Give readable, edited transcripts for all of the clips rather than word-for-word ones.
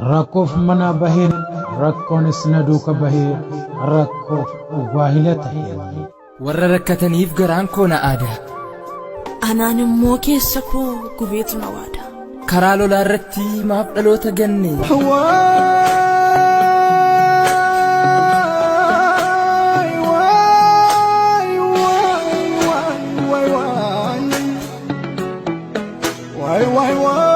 Rakkoof manaa baheen rakkoonis na duuka bahee rakkoof waahila ta'e. Warra rakkataniif garaan koo na aada. Anaan immoo keessa koo gubeetu na waada. Karaa lolaa irratti maaf dhaloota ganne? Waay, waay, waay, waay, waay.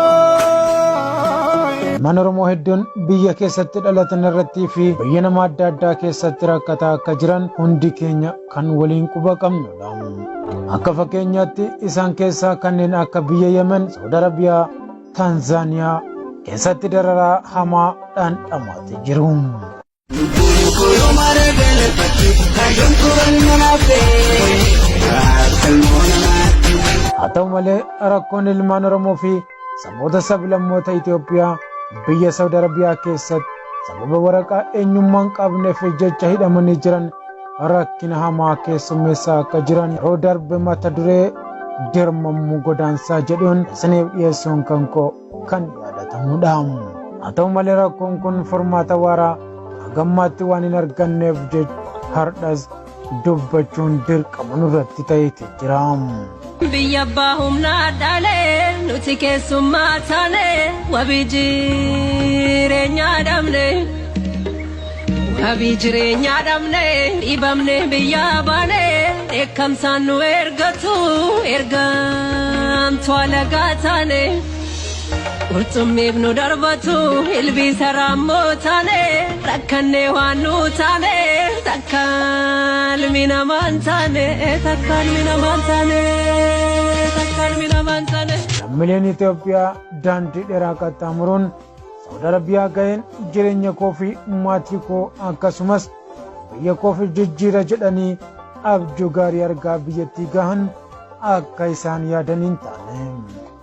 Ilmaan Oromoo hedduun biyya keessatti dhalatan irrattii fi biyya nama adda addaa keessatti rakkataa akka jiran hundi keenya kan waliin quba qabnudha. Akka fakkeenyaatti isaan keessaa kanneen akka biyya Yemen, Saudi Arabiyaa, Taanzaaniyaa keessatti dararaa hamaa dhandhamaatti jiru. Haa ta'u malee rakkoon ilmaan Oromoo fi saboota sablammoota Itoophiyaa biyya Saudi Arabiyaa keessatti sababa waraqaa eenyummaa hin qabneef jecha hidhamanii jiran rakkina hamaa keessummeessaa akka jiran yeroo darbe mata duree dirmammuu godaansaa jedhuun isiniif dhiyeessuun kan koo kan yaadatamudha. Haa ta'u malee rakkoon kun furmaata waaraa hagammaatti waan hin arganneef jecha hardhas dubbachuun dirqama nurratti ta'eeti jira. Biyya abbaa humnaa dhalee nuti keessummaa taane wabii jireenyaa dhabne. Wabii jireenyaa dhabne dhiibamne biyyaa baane dheekkamsaan nu ergatu ergamtu alagaa taane. Qurxummiif nu darbatu ilbiisa raammoo taane rakkannee waan nu taane takka ilmi namaan taane takka ilmi namaan taane takka ilmi namaan taane. Lammiileen Itoophiyaa daandii dheeraa qaxxaamuruun Saudi Arabiyaa ga'een jireenya koo fi maatii koo akkasumas biyya koof jijjiira jedhanii abjuu gaarii argaa biyyattii gahan akka isaan yaadan hin taane.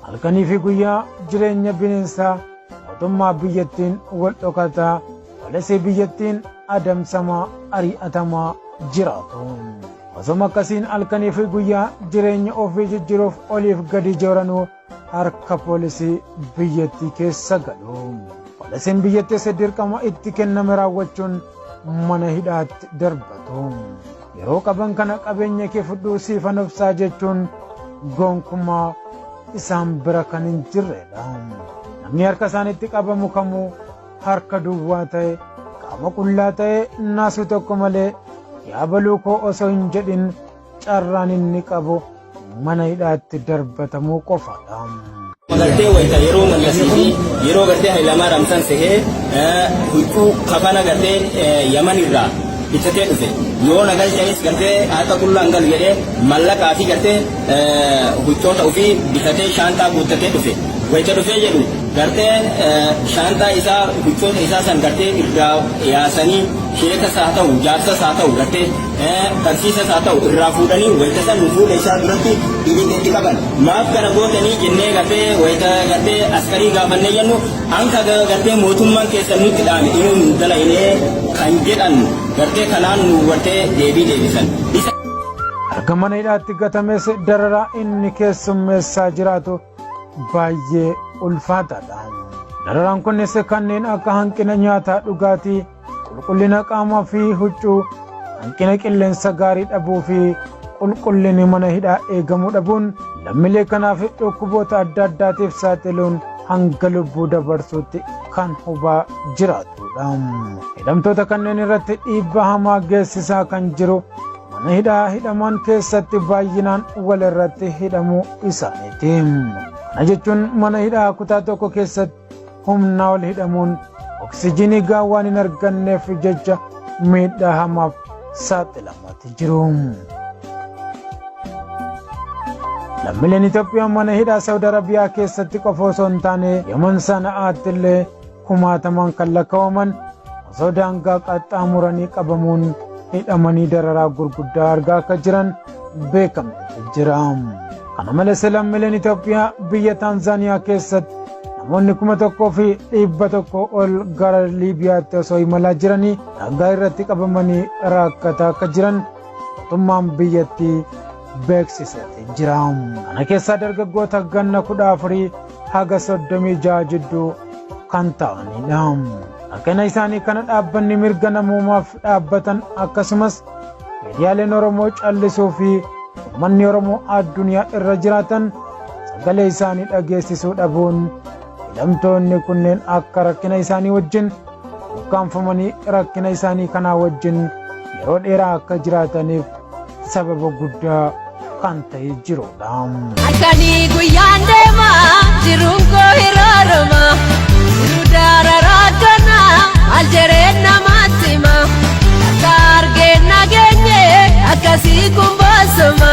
Halkanii fi guyyaa jireenya bineensaa mootummaa biyyattiin wal dhokataa poolisii biyyattiin adamsamaa ari'atamaa jiraatu. Osuma akkasiin halkanii fi guyyaa jireenya ofii jijjiiruuf oliif gadi jooranuu harka poolisii biyyattii keessa galu. Poolisiin biyyattiis dirqama itti kenname raawwachuun mana hidhaatti darbatu. Yeroo qaban kana qabeenya kee fudhuu siifan obsaa jechuun gonkumaa isaan bira kan hin jirredha. Namni harka isaanitti qabamu kamuu harka duwwaa ta'e qaama qullaa ta'e naasuu tokko malee yaabaluu koo osoo hin jedhin carraan inni qabu mana hidhaatti darbatamuu qofaadha. Gartee wayita yeroo Mallasii fi yeroo gartee Hayilamaariyaam san sehee huccuu kafana gartee Yaman irraa bitatee dhufe. Yoo na galchanis gartee harka qullaan galu jedhee mallaqaa fi gartee huccoota ofii bitatee shaantaa guuttatee dhufe. Wayita dhufee jedhu gartee shaantaa isaa huccoota isaa san gartee irraa yaasanii sheekas haa ta'u jaarsas haa ta'u gartee barsiisas haa ta'u irraa fuudhanii wayita san fuula isaa duratti ibidda itti qaban. Maaf kana gootanii jennee gartee wayita gartee askarii gaafannee jennu anka gartee mootummaan keessan nutti dhaame inuu nu dalaynee kan jedhan gartee kanaan nu gartee deebii deebisan. Isa Erga mana hidhaatti gatames dararaa inni keessummeessaa jiraatu baay'ee ulfaataadha. Dararaan kunis kanneen akka hanqina nyaataa dhugaatii, qulqullina qaamaa fi huccuu, hanqina qilleensa gaarii dhabuu fi qulqullinni mana hidhaa eegamuu dhabuun lammiilee kanaaf dhukkuboota adda addaatiif saaxiluun hanga lubbuu dabarsuutti kan hubaa jiraatudha. Hidhamtoota kanneen irratti dhiibbaa hamaa geessisaa kan jiru mana hidhaa hidhaman keessatti baay'inaan wal irratti hidhamuu isaaniiti. Kana jechuun mana hidhaa kutaa tokko keessatti humnaa ol hidhamuun oksijiinii gahaa waan hin arganneef jecha miidhaa hamaaf saaxilamaati jiru. Lammiileen Itoophiyaa mana hidhaa Saudi Arabiyaa keessatti qofa osoo hin taane Yaman Sana'aatti illee kumaatamaan kan lakkaa'aman osoo daangaa qaxxaamuranii qabamuun hidhamanii dararaa gurguddaa argaa akka jiran beekameeti jira. Kana malees lammiileen Itoophiyaa biyya Taanzaaniyaa keessatti namoonni 1100 ol gara Liibiyaatti osoo imalaa jiranii daangaa irratti qabamanii rakkataa akka jiran mootummaan biyyattii beeksiseeti jira. Kana keessaa dargaggoota ganna 14 haga 36 jidduu kan ta'anidha. Rakkina isaanii kana dhaabbanni mirga namoomaaf dhaabbatan akkasumas miidiyaaleen Oromoo callisuu fi uummanni Oromoo addunyaa irra jiraatan sagalee isaanii dhageessisuu dhabuun hidhamtoonni kunneen akka rakkina isaanii wajjin ukkaanfamanii rakkina isaanii kanaa wajjin yeroo dheeraa akka jiraataniif sababa guddaa kan ta'e jirudha. Halkanii guyyaan deema jiruun koo hiraarama jiru daararaa kana maal jedheen namatti hima akka argeen nageenye akkasii kun boosoma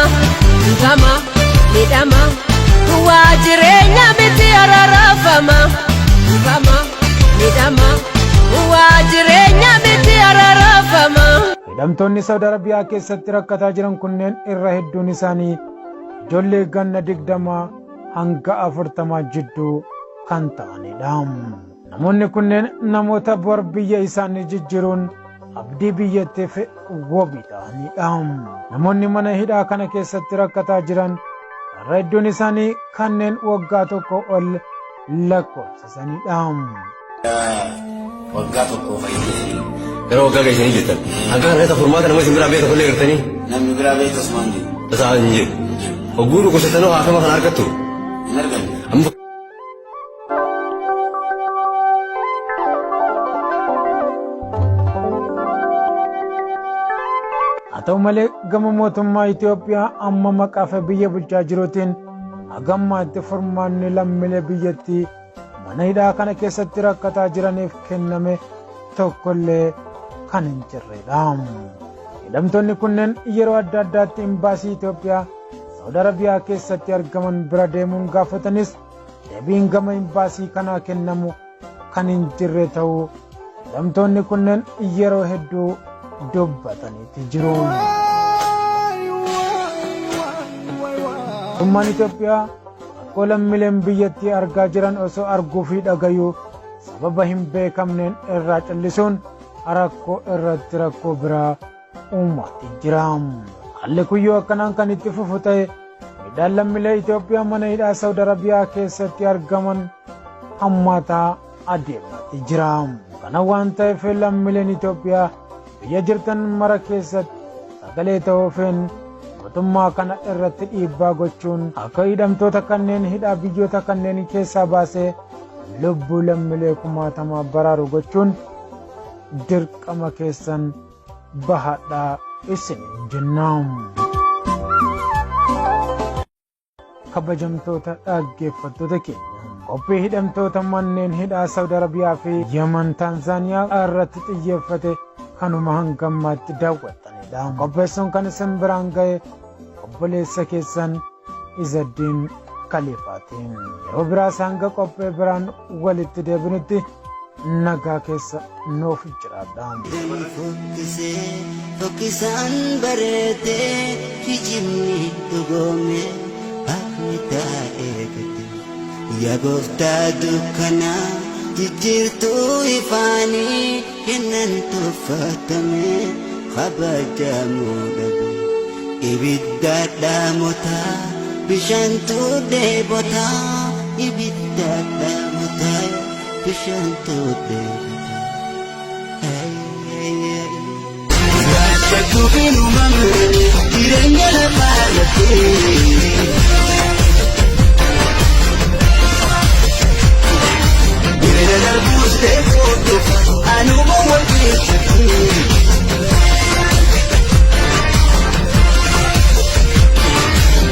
dhugama miidhama waa jireenya miti ararafama dhugama miidhama waa jireenya miti ararafama. Hidhamtoonni Saawud Arabiyaa keessatti rakkataa jiran kunneen irra hedduun isaanii ijoollee ganna 20 hanga 40 jidduu kan ta'anidha. Namoonni kunneen namoota bor biyya isaanii jijjiiruun abdii biyyattiif wabii ta'anidha. Namoonni mana hidhaa kana keessatti rakkataa jiran irra hedduun isaanii kanneen waggaa tokko ol lakkoofsisanidha. Waggaa tokko fayyadee. Gara waggaa geessanii jirtan. Hanga kana keessa furmaata nama isin biraa beeku illee gartanii? Namni biraa beeku osoo hin jiru. Tasaa hin jiru. Hogguu dhukkubsatanii haakama kana argattu? Hin arganne. Amma Haa ta'u malee gama mootummaa Itoophiyaa amma maqaa fi biyya bulchaa jiruutiin haga ammaatti furmaanni lammiilee biyyattii mana hidhaa kana keessatti rakkataa jiraniif kenname tokkollee kan hin jirredha. Hidhamtoonni kunneen yeroo adda addaatti imbaasii Itoophiyaa Saawud Arabiyaa keessatti argaman bira deemuun gaafatanis deebiin gama imbaasii kanaa kennamu kan hin jirre ta'uu hidhamtoonni kunneen yeroo hedduu dubbataniiti jiru. Mootummaan Itoophiyaa rakkoo lammiileen biyyattii argaa jiran osoo arguu fi dhagayuu sababa hin beekamneen irraa callisuun rakkoo irratti rakkoo biraa uumaatti jira. Haalli kun yoo akkanaan kan itti fufu ta'e miidhaan lammiilee Itoophiyaa mana hidhaa Saawud Arabiyaa keessatti argaman hammaataa adeemaatti jira. Kana waan ta'eef lammiileen Itoophiyaa biyya jirtan mara keessatti sagalee ta'uufiin mootummaa kana irratti dhiibbaa gochuun akka hidhamtoota kanneen hidhaa biyyoota kanneen keessaa baasee lubbuu lammiilee kumaatamaa baraaru gochuun dirqama keessan bahadhaa isin jenna. Kabajamtoota dhaggeeffattoota keenya. Qophii hidhamtoota manneen hidhaa Saawud Arabiyaa fi Yemen Taanzaaniyaa irratti xiyyeeffate kanuma hanga ammaatti daawwattanidha. Qopheessuun kan isin biraan ga'e obboleessa keessan Izaddiin Kaliifaatiin. Yeroo biraas hanga qophii biraan walitti deebinutti nagaa keessa nuuf jiraadha. Fokkisee fokkisaan bareedee kijibni dhugoome haqni taa'ee gadi. Yaa gooftaa dukkanaa jijjiirtuu ifaanii kennan tuffatame kabajamuu dhabe. Ibidda dhaamotaa bishaantu dheebotaa ibidda dhaamotaa bishaantu dheebotaa. Gaafa uumame jireenya lafaa irratti. Jireenya darbuus ta'e anuma wal keessatti.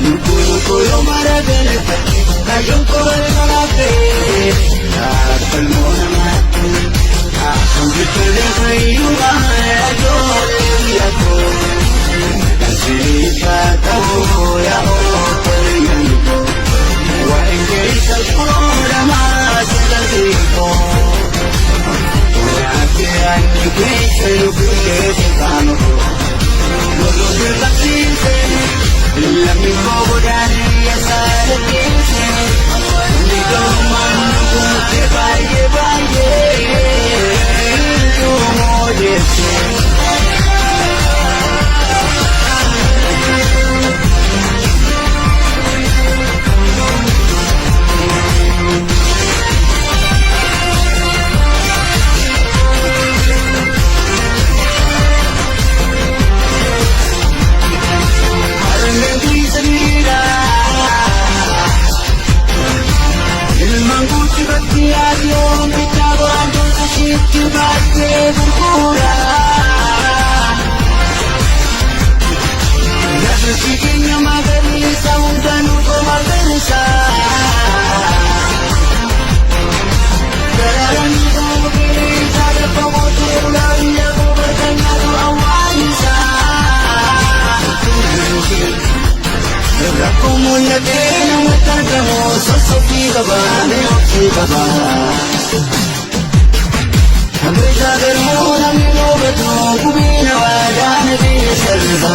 Lubbuun koo yoo mara galfate kaayyoon koo balfalaafee dhaabbalmoo namaatti. Hojjettoonni fayyummaa ijoollee biyya koo. Siniifaa ta'uu yaa obboleeyyan koo. Waa'een keessa qoodama sagaltee koo. Naafee ani keessa lubbuu keessa qaama koo. Lolloota qabsiise lammi koo godaanee yasaara keessa. Inni gahumaan nu guute baay'ee baay'ee duumoo deesse. Namatti baatee gurgura. Lafti keenya magariisa hundanuu magariisa. Dararaan gogeessa lafa mootummaa biyya gobernaatu awwaalisa. Rakkoo mul'atee namatti argamu sossobii qaba mi'oofii qaba. Hambeeshaa garuu namni moogatu gubiina waadaa na sirba.